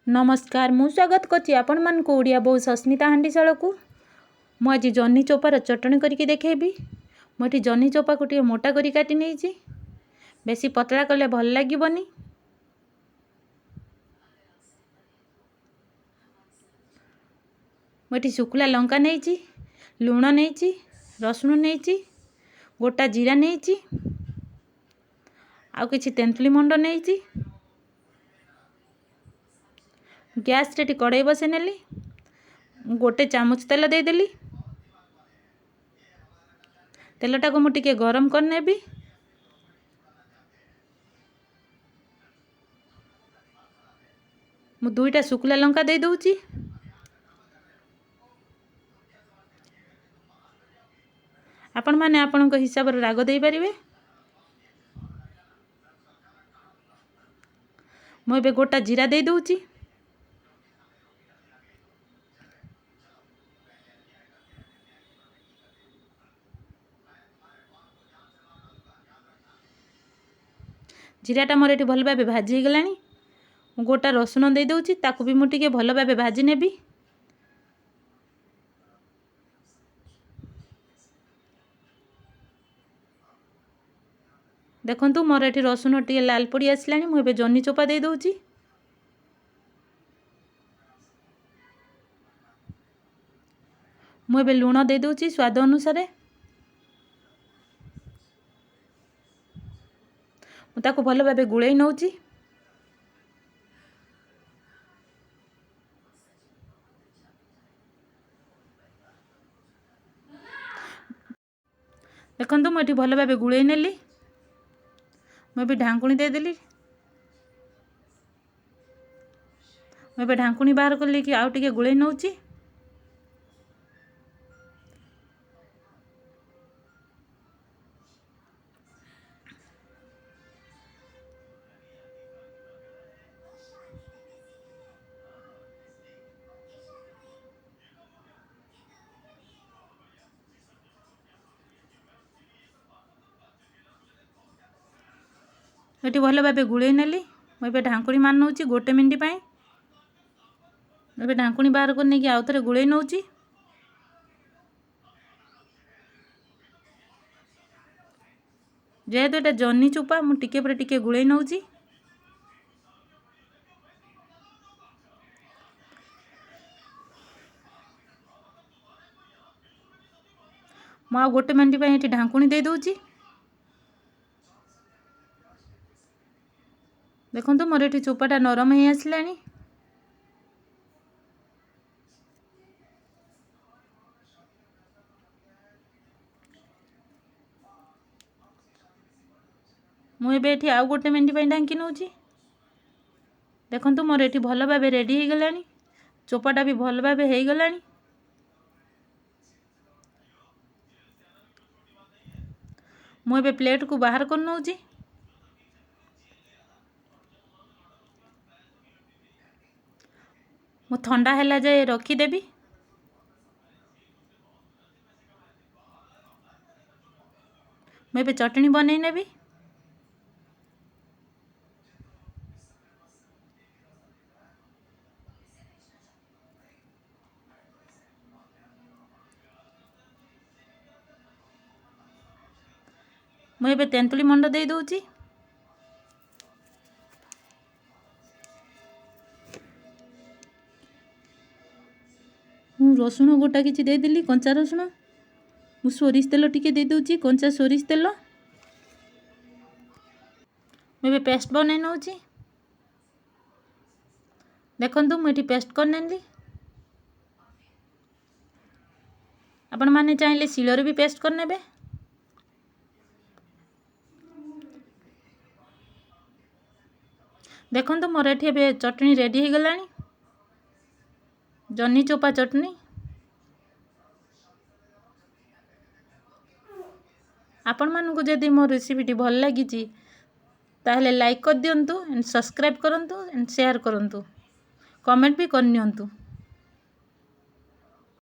ନମସ୍କାର, ମୁଁ ସ୍ୱାଗତ କରୁଛି ଆପଣମାନଙ୍କୁ ଓଡ଼ିଆ ବୋହୂ ସସ୍ମିତା ହାଣ୍ଡିଶାଳକୁ। ମୁଁ ଆଜି ଜହ୍ନି ଚୋପାର ଚଟଣି କରିକି ଦେଖେଇବି। ମୁଁ ଏଠି ଜହ୍ନି ଚୋପାକୁ ଟିକେ ମୋଟା କରି କାଟି ନେଇଛି, ବେଶୀ ପତଳା କଲେ ଭଲ ଲାଗିବନି। ମୁଁ ଏଠି ଶୁଖିଲା ଲଙ୍କା ନେଇଛି, ଲୁଣ ନେଇଛି, ରସୁଣ ନେଇଛି, ଗୋଟା ଜିରା ନେଇଛି, ଆଉ କିଛି ତେନ୍ତୁଳି ମଣ୍ଡ ନେଇଛି। ଗ୍ୟାସ୍ରେ ଏଠି କଡ଼େଇ ବସେଇ ନେଲି, ମୁଁ ଗୋଟେ ଚାମଚ ତେଲ ଦେଇଦେଲି। ତେଲଟାକୁ ମୁଁ ଟିକେ ଗରମ କରିନେବି। ମୁଁ ଦୁଇଟା ଶୁଖିଲା ଲଙ୍କା ଦେଇଦେଉଛି। ଆପଣମାନେ ଆପଣଙ୍କ ହିସାବରେ ରାଗ ଦେଇପାରିବେ। ମୁଁ ଏବେ ଗୋଟା ଜିରା ଦେଇଦେଉଛି। ଜିରାଟା ମୋର ଏଠି ଭଲ ଭାବେ ଭାଜି ହେଇଗଲାଣି। ମୁଁ ଗୋଟା ରସୁଣ ଦେଇଦେଉଛି, ତାକୁ ବି ମୁଁ ଟିକେ ଭଲ ଭାବେ ଭାଜି ନେବି। ଦେଖନ୍ତୁ, ମୋର ଏଠି ରସୁଣ ଟିକେ ଲାଲ ପଡ଼ି ଆସିଲାଣି। ମୁଁ ଏବେ ଜହ୍ନି ଚୋପା ଦେଇଦେଉଛି। ମୁଁ ଏବେ ଲୁଣ ଦେଇଦେଉଛି ସ୍ୱାଦ ଅନୁସାରେ। ମୁଁ ତାକୁ ଭଲ ଭାବେ ଗୋଳେଇ ନେଉଛି। ଦେଖନ୍ତୁ, ମୁଁ ଏଠି ଭଲ ଭାବେ ଗୋଳେଇ ନେଲି। ମୁଁ ଏବେ ଢାଙ୍କୁଣୀ ଦେଇଦେଲି। ମୁଁ ଏବେ ଢାଙ୍କୁଣୀ ବାହାର କଲି କି ଆଉ ଟିକେ ଗୋଳେଇ ନେଉଛି। ଏଠି ଭଲ ଭାବେ ଗୋଳେଇ ନେଲି। ମୁଁ ଏବେ ଢାଙ୍କୁଣୀ ମାରି ନେଉଛି ଗୋଟେ ମିନିଟ୍ ପାଇଁ। ଏବେ ଢାଙ୍କୁଣୀ ବାହାର କରି ନେଇକି ଆଉ ଥରେ ଗୋଳେଇ ନେଉଛି। ଯେହେତୁ ଏଇଟା ଜହ୍ନି ଚୋପା, ମୁଁ ଟିକେ ପରେ ଟିକେ ଗୋଳେଇ ନେଉଛି। ମୁଁ ଆଉ ଗୋଟେ ମିନିଟ୍ ପାଇଁ ଏଠି ଢାଙ୍କୁଣୀ ଦେଇଦେଉଛି। ଦେଖନ୍ତୁ, ମୋର ଏଠି ଚୋପାଟା ନରମ ହେଇ ଆସିଲାଣି। ମୁଁ ଏବେ ଏଠି ଆଉ ଗୋଟେ ମିନିଟ୍ ପାଇଁ ଢାଙ୍କି ନେଉଛି। ଦେଖନ୍ତୁ, ମୋର ଏଠି ଭଲ ଭାବେ ରେଡ଼ି ହେଇଗଲାଣି, ଚୋପାଟା ବି ଭଲ ଭାବେ ହେଇଗଲାଣି। ମୁଁ ଏବେ ପ୍ଲେଟ୍କୁ ବାହାର କରି ନେଉଛି। ମୁଁ ଥଣ୍ଡା ହେଲା ଯାଏ ରଖିଦେବି। ମୁଁ ଏବେ ଚଟଣି ବନେଇ ନେବି। ମୁଁ ଏବେ ତେନ୍ତୁଳି ମଣ୍ଡ ଦେଇଦେଉଛି। ମୁଁ ରସୁଣ ଗୋଟା କିଛି ଦେଇଦେଲି, କଞ୍ଚା ରସୁଣ। ମୁଁ ସୋରିଷ ତେଲ ଟିକେ ଦେଇଦେଉଛି, କଞ୍ଚା ସୋରିଷ ତେଲ। ମୁଁ ଏବେ ପେଷ୍ଟ ବନେଇ ନେଉଛି। ଦେଖନ୍ତୁ, ମୁଁ ଏଠି ପେଷ୍ଟ କରିନେଲି। ଆପଣମାନେ ଚାହିଁଲେ ଶିଳରେ ବି ପେଷ୍ଟ କରିନେବେ। ଦେଖନ୍ତୁ, ମୋର ଏଠି ଏବେ ଚଟଣି ରେଡ଼ି ହେଇଗଲାଣି, ଜହ୍ନି ଚୋପା ଚଟଣି। ଆପଣମାନଙ୍କୁ ଯଦି ମୋ ରେସିପିଟି ଭଲ ଲାଗିଛି, ତାହେଲେ ଲାଇକ୍ କରିଦିଅନ୍ତୁ, ଆଣ୍ଡ ସବସ୍କ୍ରାଇବ୍ କରନ୍ତୁ, ଆଣ୍ଡ ସେୟାର କରନ୍ତୁ, କମେଣ୍ଟ ବି କରିନିଅନ୍ତୁ।